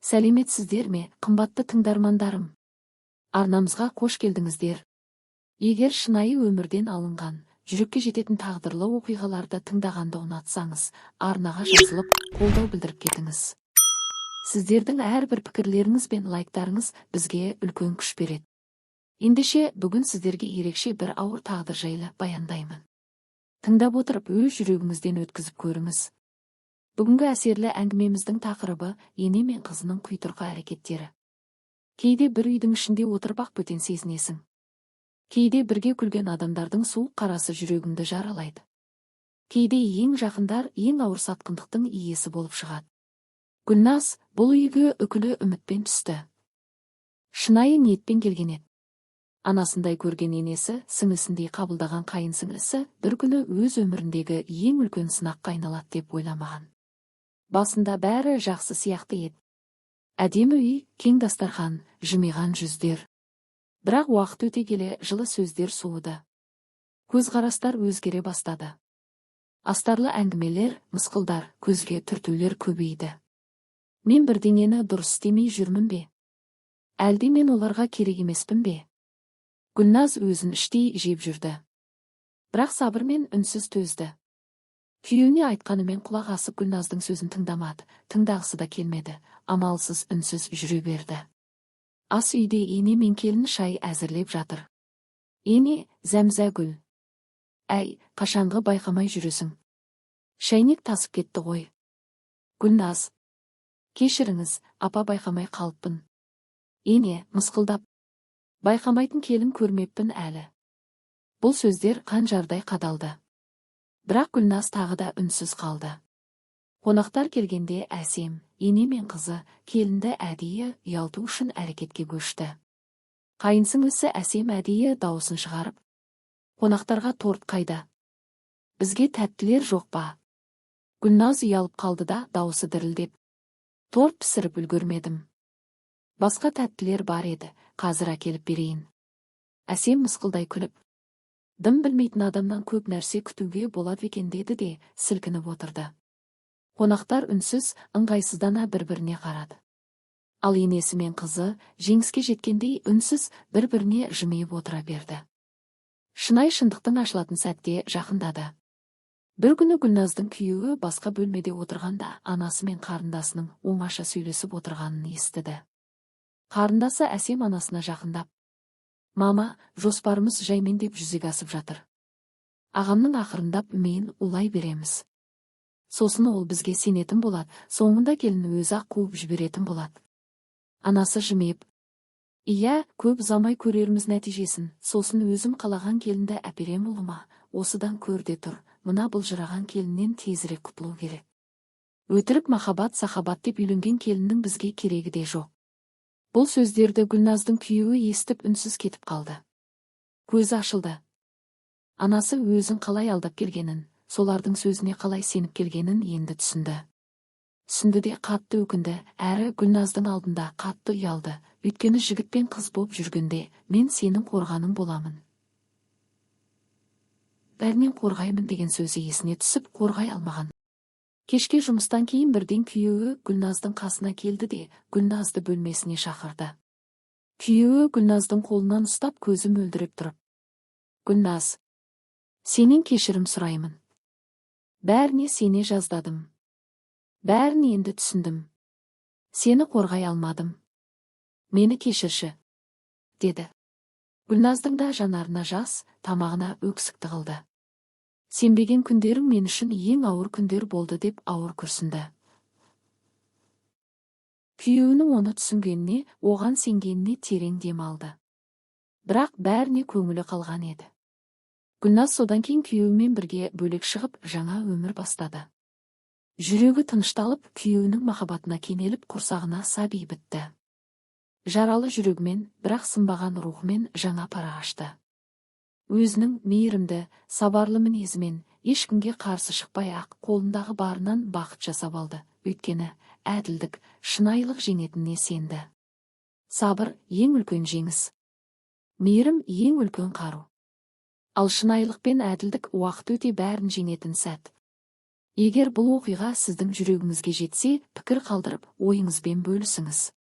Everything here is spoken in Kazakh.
Сәлеметсіздер ме, қымбатты тыңдармандарым? Арнамызға қош келдіңіздер. Егер шынайы өмірден алынған, жүрекке жететін тағдырлы оқиғаларды тыңдағанды ұнатсаңыз, арнаға жазылып, қолдау білдіріп кетіңіз. Сіздердің әрбір пікірлеріңіз бен лайктарыңыз бізге үлкен күш береді. Ендеше, бүгін сіздерге ерекше бір ауыр тағдыр жайлы баяндаймын. Тыңдап отырып, өз жүрегіңізден өткізіп көріңіз. Бүгінгі әсерлі әңгімеміздің тақырыбы – ене мен қызының құйтырқы әрекеттері. Кейде бір үйдің ішінде отырып-ақ бөтен сезінесің. Кейде бірге күлген адамдардың суық қарасы жүрегіңді жаралайды. Кейде ең жақындар ең ауыр сатқындықтың иесі болып шығады. Гүлназ бұл үйге үкілі үмітпен түсті. Шынайы ниетпен келген еді. Анасындай көрген енесі, сіңлісіндей қабылдаған қайын сіңлісі бір күні өз өміріндегі ең үлкен сынаққа айналады деп ойламаған. Басында бәрі жақсы сияқты еді. Әдемі үй, кең дастархан, жымиған жүздер. Бірақ уақыт өте келе жылы сөздер суыды. Көзқарастар өзгере бастады. Астарлы әңгімелер, мысқылдар, көзге түртулер көбейді. Мен бірдеңені дұрыс істемей жүрмін бе? Әлде мен оларға керек емеспін бе? Гүлназ өзін іштей жеп жүрді. Бірақ сабырмен үнсіз төзді. Күйеуіне айтқанымен, құлақ асып, Гүлназдың сөзін тыңдамады, тыңдағысы да келмеді, амалсыз үнсіз жүре берді. Ас үйде ене мен келін шай әзірлеп жатыр. Ене: «Зәмзәгүл! Әй, қашанғы байқамай жүресің? Шәйнек тасып кетті ғой». Гүлназ: «Кешіріңіз, апа, байқамай қалыппын». Ене мысқылдап: «Байқамайтын келін көрмеппін әлі». Бұл сөздер қанжардай қадалды. Бірақ Гүлназ тағы да үнсіз қалды. Қонақтар келгенде Әсем, ене мен қызы, келінді әдейі ұялту үшін әрекетке көшті. Қайын сіңлісі Әсем әдейі дауысын шығарып: «Қонақтарға торт қайда? Бізге тәттілер жоқ па?» Гүлназ ұялып қалды да, дауысы дірілдеп: «Торт пісіріп үлгермедім. Басқа тәттілер бар еді, қазір әкеліп берейін». Әсем мысқылдай күліп: «Дым білмейтін адамнан көп нәрсе күтуге болады екен», – деді де сілкініп отырды. Қонақтар үнсіз, ыңғайсыздана бір-біріне қарады. Ал енесі мен қызы жеңіске жеткендей үнсіз бір-біріне жымиып отыра берді. Шынайы шындықтың ашылатын сәтте жақындады. Бір күні Гүлназдың күйеуі басқа бөлмеде отырғанда анасы мен қарындасының оңаша сөйлесіп отырғанын естіді. Қарындасы Әсем анасына жақындап: «Мама, жоспарымыз жаймендеп жүзеге асып жатыр. Ағамның ақырындап миын улай береміз. Сосын ол бізге сенетін болады, соңында келін өзі ақ қуып жіберетін болады». Анасы жымиып: «Иә, көп ұзамай көрерміз нәтижесін. Сосын өзім қалаған келінді әперем ұлыма, осыдан көр де тұр, мына былжыраған келіннен тезірек құтылу керек. Өтірік махаббат сахабат деп үйленген келіннің бізге керегі де жоқ». Бұл сөздерді Гүлназдың күйеуі естіп, үнсіз кетіп қалды. Көзі ашылды. Анасы өзін қалай алдап келгенін, солардың сөзіне қалай сеніп келгенін енді түсінді. Түсінді де қатты өкінді, әрі Гүлназдың алдында қатты ұялды. Өйткені жігіт пен қыз боп жүргенде «Мен сенің қорғаның боламын, бәрінен қорғаймын» деген сөзі есіне түсіп, қорғай алмаған. Кешке жұмыстан кейін бірден күйеуі Гүлназдың қасына келді де, Гүлназды бөлмесіне шақырды. Күйеуі Гүлназдың қолынан ұстап, көзі мөлдіреп тұрып: «Гүлназ, сенен кешірім сұраймын. Бәріне сене жаздадым. Бәрін енді түсіндім. Сені қорғай алмадым. Мені кешірші», – деді. Гүлназдың да жанарына жас, тамағына өксік тығылды. «Сенбеген күндерің мен үшін ең ауыр күндер болды», – деп ауыр күрсінді. Күйеуінің оны түсінгеніне, оған сенгеніне терең дем алды. Бірақ бәріне көңілі қалған еді. Гүлназ содан кейін күйеуімен бірге бөлек шығып, жаңа өмір бастады. Жүрегі тынышталып, күйеуінің махаббатына кенеліп, құрсағына сәби бітті. Жаралы жүрегімен, бірақ сынбаған рухымен жаңа парақ ашты. Өзінің мейірімді, сабырлы мінезімен ешкімге қарсы шықпай ақ қолындағы барынан бақыт жасап алды. Өйткені әділдік, шынайылық жеңетініне сенді. Сабыр – ең үлкен жеңіс. Мейірім – ең үлкен қару. Ал шынайылық пен әділдік уақыт өте бәрін жеңетін сәт. Егер бұл оқиға сіздің жүрегіңізге жетсе, пікір қалдырып, ойыңызбен бөлісіңіз.